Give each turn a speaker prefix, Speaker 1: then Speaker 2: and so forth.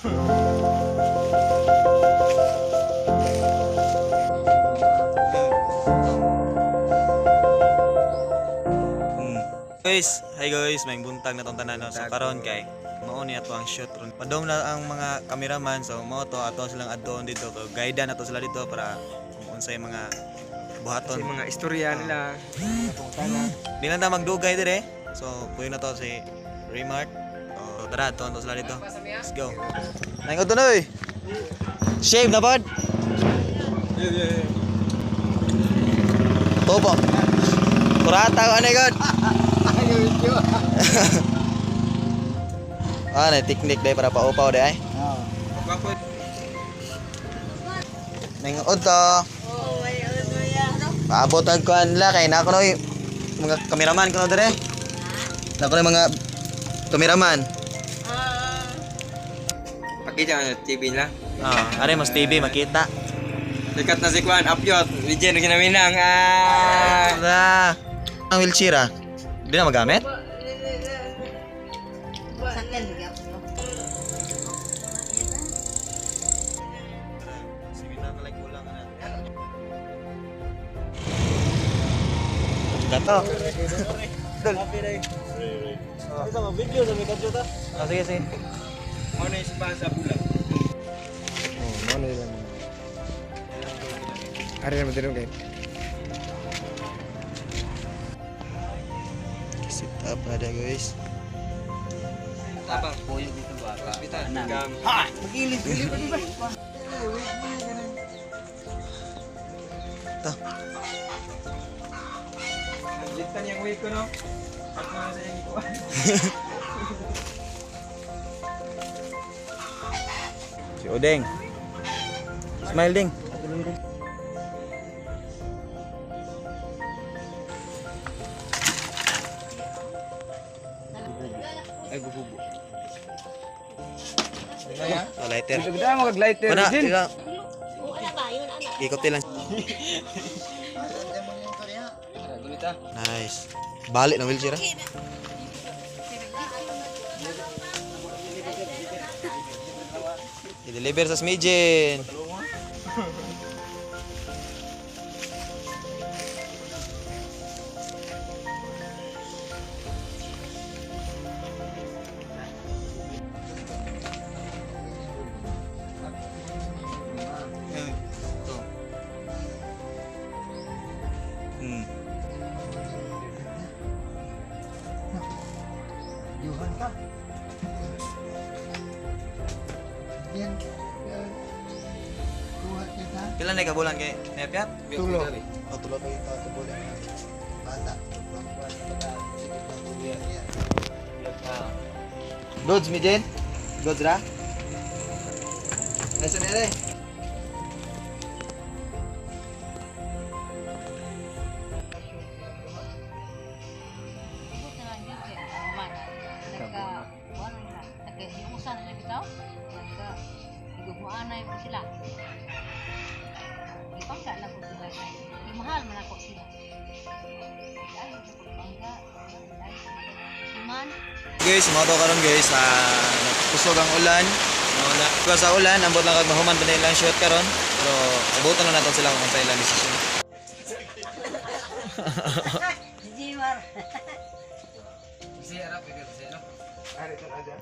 Speaker 1: Guys, hi guys, may buntag na tong tanan, no? So karon kay mao ni ato ang shoot ron. Padong na ang mga cameraman, so mao to ato silang adtoon dito. So guide na to sila dito para kung unsay mga buhaton.
Speaker 2: Kasi mga istorya nila. Mga pangutana.
Speaker 1: Di lang ta magdugay dire. So puyo na to si Raymart. So tara, adtoon to sila dito. Let's go. Nang udto na oy. Shave na pod. Topo. Kurata ko ano god. Ah, na teknik day para paupaw day ay.
Speaker 2: Pagpapo.
Speaker 1: Nang udto. Paabot ang kuan la kay nako noy mga kameraman ko no dire. Nako noy mga kameraman.
Speaker 2: Pakita ano, TV nila.
Speaker 1: Ah, are mas TV makita.
Speaker 2: Sikat na si Kwan, Apyot. Legend na ginaminang. Ah!
Speaker 1: Wala. Ang wheelchair ah. Di na magamit? Gato. Dol. Ah, sige, sige.
Speaker 2: Mo na yung simbahan sa bulan.
Speaker 3: Oh, mo na ilang. Ari naman din kay.
Speaker 1: Sit up na dyan, guys.
Speaker 2: Tapang. Puyo dito ba? Hospital. Gam.
Speaker 1: Ito.
Speaker 2: Naglitan yung way ko, no? At mga sa iyong ikuan.
Speaker 1: Si Odeng. Smile ding.
Speaker 2: Ay, gububo.
Speaker 1: Oh, lighter.
Speaker 3: Ganda mo kag lighter.
Speaker 1: Kuna, ila. Ikot lang.
Speaker 2: Gulita.
Speaker 1: Nice. Balik ng wheelchair ah. I-deliver sa Smidgen. Ito.
Speaker 3: Yuhan ka. Yan. Kuha kita.
Speaker 1: Pila na ka bulan kay Nepyat?
Speaker 3: Tulo.
Speaker 1: O tulo pa ito ka bulan.
Speaker 3: Bata.
Speaker 1: Goods mi Jen? Goods ra? Nasa nere?
Speaker 4: Sila. Ipangga na ko sila kay mahal man ako sila. Ay, pangga. Ay, iman.
Speaker 1: Guys, moto karon guys, kusog ang ulan. Wala. Kuha sa ulan, ambot lang kag mahuman pa nila ang shoot karon. Pero abutan na natin sila kung unsa ilang desisyon.
Speaker 4: Jimar.
Speaker 2: Kasi arap, kasi no?
Speaker 3: Ari tan aja.